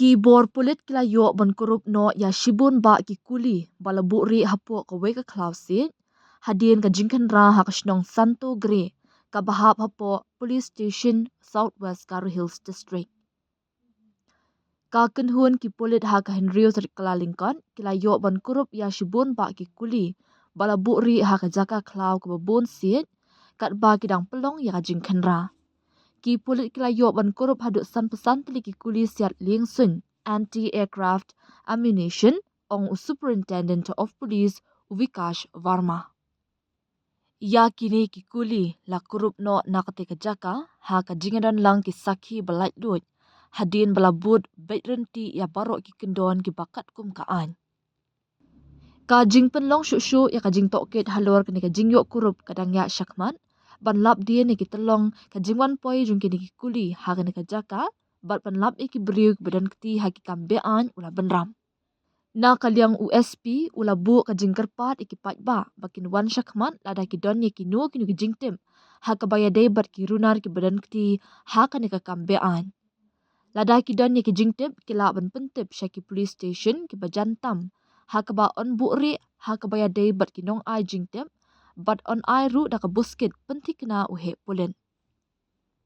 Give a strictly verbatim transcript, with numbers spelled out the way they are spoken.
Ki bor pulit ki la ïoh ban kurup noh ïa shibun bah ki kuli ba la buhrieh hapoh kawei ka khlaw siej hadien ka jingkhynra ha ka shnong Santo Gre, kaba hap hapoh Police Station, South West Garo Hills District. Ka kynhun ki pulit ha ka hynriew tarik Kyllalyngkot ki la ïoh ban kurup ïa shibun bah ki kuli ba la buhrieh ha ka jaka khlaw kaba bun siej, katba ki dang pynlong ïa ka jingkhynra. Ki pulit ki la ïoh ban kurup haduh sanphew san tylli ki kuli siat liengsuiñ, anti-aircraft ammunition, ong u Superintendent of Police, u Vikash Verma. Ïa kine ki kuli la kurup noh na katei ka jaka ha ka jingïadonlang ki sakhi ba laitluid, hadien ba la bud beit ryntih ïa baroh ki kyndon kiba katkum ka aiñ. Ka jingpynlong shuh shuh ïa ka jingtohkit halor kane ka jingïoh kurup ka dang ïaid shakhmat, ban lap dien ïa ki tyllong ka jingwan poi jong kine ki kuli ha kane ka jaka, bad ban lap ïa ki briew kiba don kti ha ki kam be-aiñ u la bynrap. Na ka liang u S P u la buh ka jingkyrpad ïa ki paidbah ba kin wan shakhmat lada ki don ïa kino kino ki jingtip ha kaba ïadei bad ki runar kiba don kti ha kane ka kam be-aiñ. Lada ki don ïa ki jingtip ki lah ban pyntip sha ki police station kiba jan tam ha kaba yn buhrieh ha kaba ïadei bad ki nongai jingtip, bad yn ai ruh da ka buskit, pynthikna u heh pulit.